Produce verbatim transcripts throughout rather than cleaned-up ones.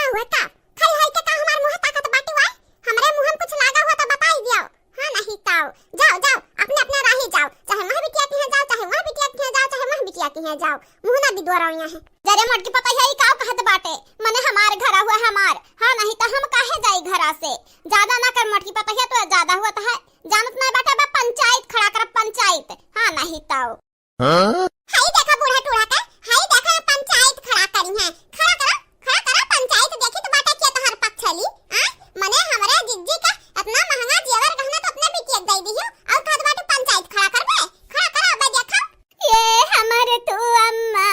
हुआ का? खाली है के का हमार मुँह ताकत बाटू आय? हमरे मुँह में कुछ लागा हुआ तो बताई दियो। हाँ, नहीं तो। जाओ, जाओ, अपने, अपने राही जाओ। चाहे वहाँ बिटिया के यहाँ जाओ, चाहे वहाँ बिटिया के यहाँ जाओ, चाहे वहाँ बिटिया के यहाँ जाओ। मुँह ना बिदुआरो यहाँ है। जरे मोटकी पतोहिया, ई काव कहत बाटे? मने हमार घर हुआ हमार। हाँ, नहीं तो हम काहे जाई घरा से? ज्यादा ना कर मोटकी पतोहिया, तो ज्यादा हुआ तो है। जानत नहीं बाटे बा, पंचायत खड़ा कर, पंचायत। हाँ, नहीं तो। हाँ? हाय देखा बूढ़ा टूढ़ा के, हाय देखा पंचायत खड़ा करी है। खड़ा करा, खड़ा करा पंचायत, देखी तो बाटे के तोहर पक्ष ली। आ? मने हमरे जिज्जी का इतना महंगा जेवर गहना तो अपने बिटिया के दे दियो और कहत बाटे पंचायत खड़ा करबे। खड़ा करा, अबे देखा। ये हमर तू अम्मा,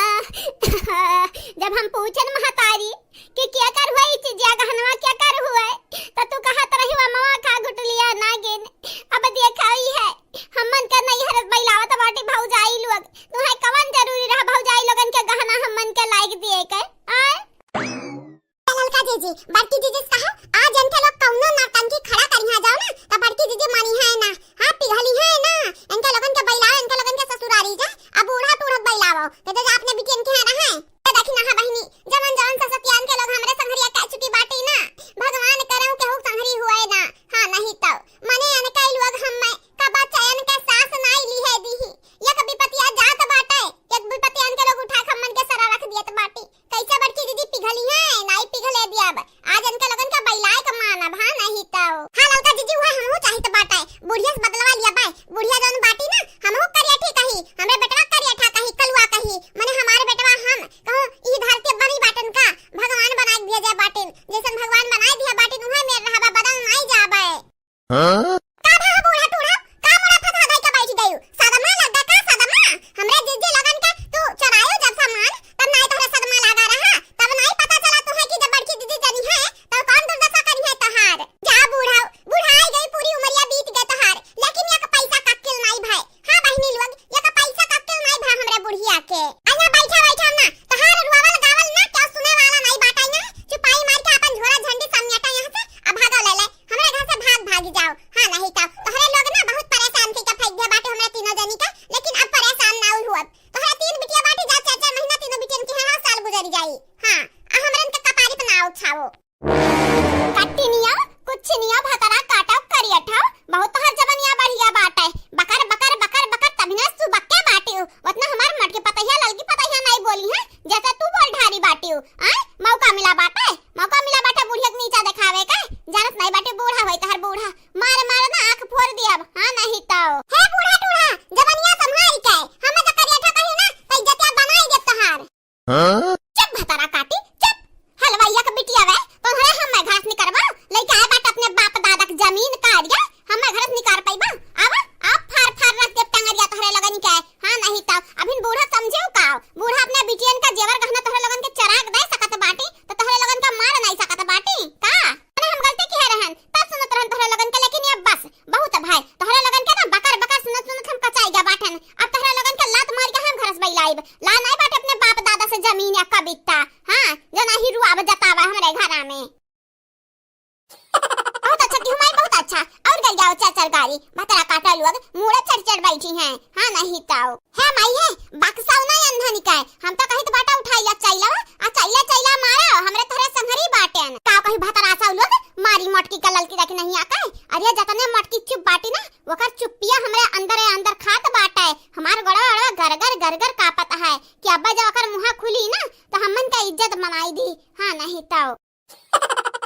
जब हम पूछन महतारी कि क्या कर हुआ ई चीजिया गहनवा क्या कर हुआ, तो तू कहत रही अम्मा खा घुटलिया नागिन। अब देखा ही है, हमन के नैहर बैलावत बाटी भौजाई लोग। तुहे कवन जरूरी रहा भौजाई लोगन के गहना हमन के लाइक दिए के? आय? ललका जीजी, बड़की जीजी से कहा, आज इनके लोग कौनो नौटंकी खड़ा करिहा जाओ ना, तो बड़की जीजी मानी है ना। हाँ, पिघली है ना। इनके लोगन के बैलाओ, इनके लोगन के ससुरारी जा। अब बूढ़ा टूढ़क बैलाओ, तो जा अपने बिटियन के यहाँ रहे। ये देखी ना, हाँ बहिनी, जवन जवन ससतियान के लोग हमरे संघरिया कह चुकी बाटी ना, भगवान करहु केहू संघरी हुए ना। हाँ, नहीं तो। मने अनकई लोग हम्मे कबा चैन के सांस नाई लिहे दीही। एक विपतिया जात बाटे, एक विपतिया इनके लोग उठा के हमन के सरा रख दियत बाटी। कैसे बड़की दीदी पिघली है, नाई पिघले दियब। आज इनके लोगन के बैलाए के मानब, हाँ नहीं तो। हाँ ललका जीजी, उहे हमहू चाहित बाटे। बुढ़िया से बदलवा लिया बाय। बुढ़िया जौन बाटी ना, हमहू करियठी कही, हमरे बेटवा करियठा कही, कलुआ कही। मने हमारे बेटवा हम कहूँ ई धरती बनी बाटन का, भगवान बनाए दिया जाए बाटिन। जैसन भगवान बनाए दिया बाटिन, उहे मेर रहबा, बदल नाई जाबे। हाँ? का भा बूढ़ा टूढ़ा, का मुड़ा फंसा धई के बैठ गयू? सदमा लग गा का सदमा? हमरे जीजी लगन के तू चोरायो जब सामान, तब नाई तोहरे सदमा लागा रहा, तब नाई पता चला तुहे कि जब बड़की दीदी जनी है, तब कौन दुर्दशा करी है तोहार? जा बूढ़ा, बुढ़ाई गई, पूरी उमरिया बीत गए तोहार, लेकिन एक पैसा का अक्किल नाई भाई। हाँ बहिनी लोग, एक पैसा का अक्किल नाई भा हमरे बुढ़िया के। अइया बैठा बैठा ना, तोहार रुआवल गावल ना केहू सुने वाला नाई बाटा यहाँ। चुपाई मार के आपन झोरा झंडी समेटा यहाँ से, अब भागो ले ले, हमरे घर से भाग भागी जाओ। हाँ नहीं तो, तोहरे लोग ना बहुत परेशान कइके फेंक दिया बाटे हमरे तीनों जनी का, लेकिन अब परेशान ना हुआ। तोहरे तीन बिटिया बाटी जा, चार चार महीना तीनों बिटियन के यहाँ साल गुजर जाई। हाँ, आ हमरन के कपारी पे ना उछाओ। कट्टी निया, कुछ निया, भतरा काटा करियठा, बहुत तोहर जबनिया बढ़िया बाटे। बकर, बकर, बकर, बकर, तभी ना सुबक के बाटी। उतना हमार मोटकी पतहिया, ललकी पतहिया नाई बोली है, जैसे तू बोल ढारी बाटी। आय, मौका मिला बाटे, मौका मिला बाटे बुढ़िया के नीचा देखावे के। जानत नाई बाटे बूढ़ा होई तोहर बूढ़ा। मार, मार ना आँख फोड़ दियब, हाँ नहीं तो। हे बूढ़ा टूढ़ा, जबनिया संभाल के, हमें तो करियठा कही ना, तो इज्जतिया बनाई देब तोहार। हाँ? चुप भतरा काटी, चुप। हलवाइया के बिटिया वे, तोहरे हम्मे घर से निकरबा, लइके आए बाट अपने बाप दादा के जमीन काढ़िया, हम्मे घर से निकार पइबा? आवा, आप फार फार रख देब टंगरिया तोहरे लगन के। हाँ नहीं तो, अभिन बूढ़ा समझेउ का? बूढ़ा अपने बिटियन का जेवर गहना तोहरे लगन के चराग दे सकत बाटी, तो तोहरे लगन का मार नहीं सकत बाटी का? अरे हम गलती किहे रहन, तब सुनत रहन तोहरे लगन के, लेकिन ये बस, बहुत भाई, तोहरे लगन के ना बकर बकर सुनत सुनत हम कचाई गया बाटन। अब तोहरे लगन के लात मार के हम घर से बैलाइब। ला नाई बाटे अपने बाप दादा से जमीन या कबित्ता। हाँ, जो नाही रुआब जतावा हमरे घरा में। बहुत अच्छा टिहू माई, बहुत अच्छा। और गल जाओ चर चर गारी, भतरा काटा लोग, मूड़ा चढ़ चढ़ बैठी हैं। हाँ, नहीं तो। हे माई हे, बक्सा ना अंधन का है। हम तो कहित बाटा उठाइला चैला, आ चैला चैला मारा, हमरे तोहरे संघरी बाटेन। का कही भतरा सा लोग, मारी मटकी का ललकी रख नहीं आका है। अरे जतने मटकी चुप बाटी ना, वकर चुप्पिया हमरे अंदर अंदर खात बाटे। हमार गोड़वा अड़वा गरगर गरगर कापत है कि अब्बा जब वकर मुँहा खुली ना, तो हमन का इज्जत बनाई दी। हाँ, नहीं तो।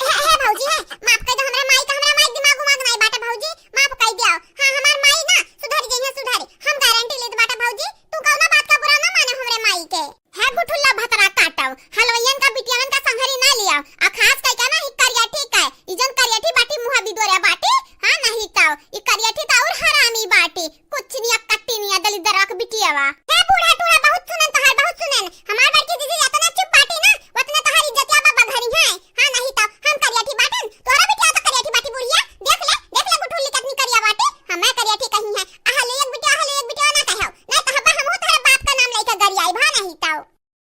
हे, हे भौजी, हे, माफ कर दो हमरा माई का, हमरा माई दिमाग उमाग नाई बाटे भौजी, माफ कर दियो। हाँ, हमार माई ना सुधर गई है, सुधर। हम गारंटी लेत बाटे भौजी, तू कौनो बात का बुरा ना माने हमरे माई के। हे गुठुल्ला भतरा काटव, हलवैयन का बिटियावन का संघरी ना लियाव, आ खास कई का ना ही करियठी का, ई जन करियठी बाटी मुहा बिदोरिया बाटी, हाँ नहीं तो, ई करियठी तो और हरामी बाटी। कुछ निया कट्टी निया दलिद्दर आँख बिटियावा। हे बूढ़ा टूढ़ा, बहुत सुनन तोहार, बहुत सुनन। हमार बड़की दीदी जतना चुप बाटी ना, उतना तोहार इज्जतिया बा बघरी है। हाँ, नहीं तो हम करियठी बाटन, तोहरा बिटिया तो करियठी बाटी बुढ़िया। देख ले, देख ले गुठुल्ली कितनी करिया बाटी, हमें करियठी कही है। अहले एक बिटिया, अहले एक बिटिया ना कहव, नहीं तो हब्बा हमहू तोहरे बाप का नाम लेके गरियाई भा नहीं तो।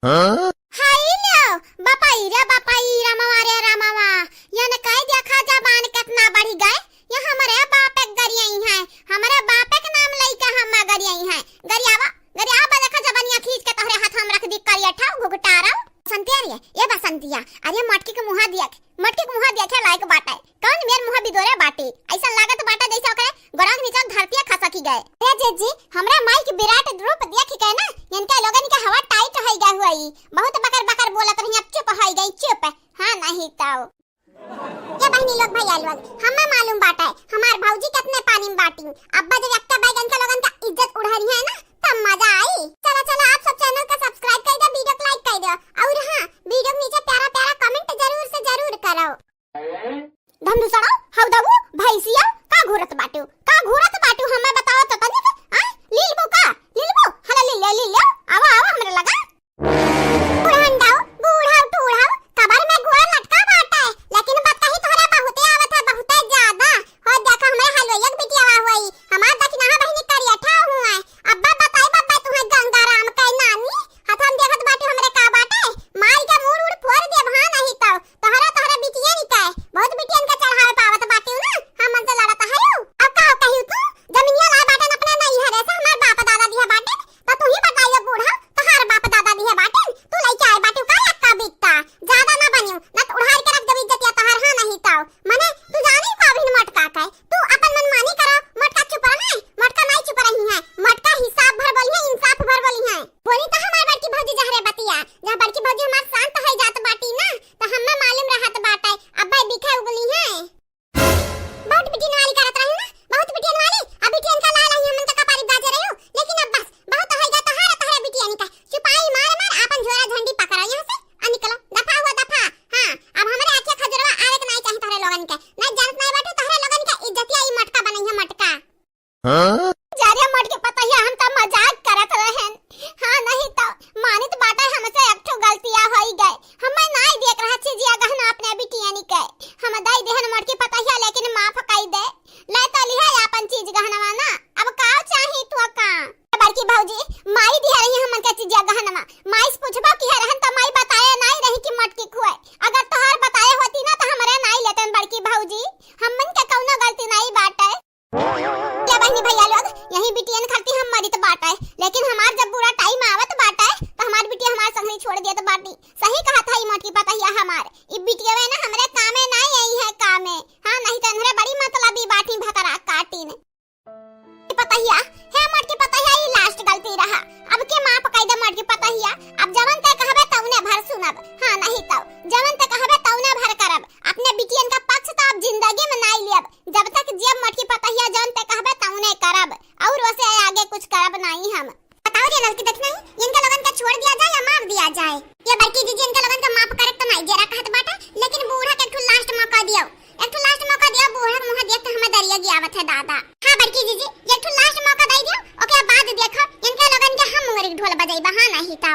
हाँ? हाय लो, बापाई रे बापाई, रामवा रे रामवा, यन कह देखा जबान कितना बढ़ी गए। ये हमरे बाप एक गरियाई हैं, हमरे बाप एक नाम लइके हम गरियाई हैं। गरियावा, गरियावा बा देखा जबनिया खींच के तोहरे हाथ हम रख दी करियठा घुघटारा। बसंती आ रही है, ये बसंती। या, अरे मोटकी के मुँहा देख, मोटकी के मुँहा देखे लायक बाटे। कौन मेर मुँहा बिदोरे बाटे? ऐसा लागत बाटे जैसे ओकरे गोड़वा के नीचे धरतिया खसकी गए। अरे जीजी, हमरा माई के विराट रूप देख के ना, इनका लोगन के हवा tight होई गए हुई। बहुत बकर बकर बोलत रही, अब चुप होई गई, चुप। हाँ, नहीं तो। ये बहिनी लोग, भैया लोग, हमें मालूम बाटे, हमार भौजी कितने पानी में बाटी। अब्बा जब एक्का बैगन के लोगन का इज्जत उड़ानी है ना, तब मजा आई। चला, चला, आप सब channel का subscribe कर दो, video को like कर दो, और हाँ, video के नीचे प्यारा प्यारा comment जरूर से जरूर करो। धमदुसड़ो, हौदबू, भैंसिया, का घूरत बाटू, का घूरत बाटू, हमें बताओ तो तनिक, आ? लीलबू का, लीलबू, हला लीले, लीले, आवा, आवा, हमरे लगा। बुढ़ंडऊ, बूढ़ऊ, टूढ़ऊ, कबर में गुआ लटका बाटे, लेकिन बतकही तोहरे बहुते आवत है, बहुते ज्यादा। हो देखा, हमरे हलवैया के बिटियावा हुई, हमार दक्षिणहा बहिनी करियठा हुआ है। अब्बा बताई बब्बा तुहे गंगाराम के नानी, हथवा में देखत बाटे हमरे का बाटे, मार के मूड़ उड़ फोड़ देब, हाँ नहीं तो। तोहरा, तोहरा बिटियन के, बहुत बिटियन के चढ़ावे पावत बाटे ना, हमन से लड़त है। अब का कही तू, जमीनिया लाए बाटे अपने नैहरे से, हमार बाप दादा दिया बाटे, तो तू ही बताइयो बूढ़ा, तोहार बाप दादा दिहे बाटिन, तू लइके आए बाटिउ का एक्का बित्ता? ज्यादा ना बनिउ, ना तो उड़ार के रख देबी इज्जतिया तोहार, हाँ नहीं तो। मने तू जानी का अभिन मोटका के? तू अपन मनमानी करो, मोटका चुप रहे, मोटका नाई चुप रही है, मोटका हिसाब भर बोली है, इंसाफ भर बोली है। बोली तो हमार बड़की भौजी जहरे बतिया, जहाँ बड़की भौजी हमार शांत होई जात बाटी ना, तो हमें मालूम रहत बाटे, अब भाई बिखे उगली है। बहुत बिटियन वाली करत रही ना, बहुत बिटियन वाली। अब बिटियन का लाल ही हमन का कपारी बाजे रही, लेकिन अब बस, बहुत होई गा तोहरे, तोहरे बिटियन का। चुपाई मार मार आपन झोरा झंडी पकड़ा यहाँ से, आ निकलो, दफा हुआ दफा। हाँ, अब हमरे आँखिया खजुरवा आवे के नाई चाही तोहरे लोगन के। नाई जानत नाई बाटू तोहरे लोगन के इज्जतिया ई मटका बनई है, मटका। हाँ? जा रे मोटकी पतहिया, हम तो मजाक करत रहेन। हाँ, नहीं तो मानित बाटे हमसे एक ठो गलतिया होई गए। हमें नाई देख रहा चीजिया गहना अपने बिटियनी के। हम दई देहन मोटकी पतहिया, लेकिन माफ कई दे। ले तो लिहा आपन चीज गहनवा ना। अब का चाही तो का? बड़की भौजी, माई दिया रही हमन के चीजिया गहनवा। माई से पूछबो किहे रहन तो माई बताए नाई रही कि मोटकी खुए। अगर तोहार बताए होती ना तो हमरे नाई लेतन बड़की भौजी। हमन के कौनो गलती नाई बाटे। ले बहिनी भैया लोग, यही बिटियन खातिर हम मरित बाटे, लेकिन हमार जब बुरा time आवत बाटे, तो हमार बिटिया हमार संगही छोड़ देत बाटी। सही कहत है ई मोटकी पतहिया हमार, ई बिटियवे ना हमरे कामे ना आई है कामे। हाँ, नहीं तो इन्हरे बड़ी मतलबी बाटी भतरा काटिन। ई पतहिया, हे मोटकी पतहिया, ई last गलती रहा, अब के माफ कई दे मोटकी पतहिया। अब जवन ते कहबे तउने भर सुनब, हाँ नहीं तो जवन ते कहबे तउने भर करब। अपने बिटियन का पक्ष तो अब जिंदगी में नाई लियब। जब तक जियब मोटकी पतहिया जौन ते कहबे तौने करब, और वसे आगे कुछ करब नाई हम। बताओ रे ललकी दक्षिणा, इनके लोगन का छोड़ दिया जाए या मार दिया जाए? ये बड़की जीजी इनके लोगन का माफ करे तो नाई जेरा कहत बाटे, लेकिन बूढ़ा के एक ठो last मौका दियो, एक ठो last मौका दियो, बूढ़ा के मुँह देख के हमें दरिया गियावत है दादा। हाँ बड़की जीजी, एक ठो last मौका दे दियो, ओके बाद देखो इनके लोगन के हम मुंगरी के ढोल बजाइबा, हाँ नहीं तो।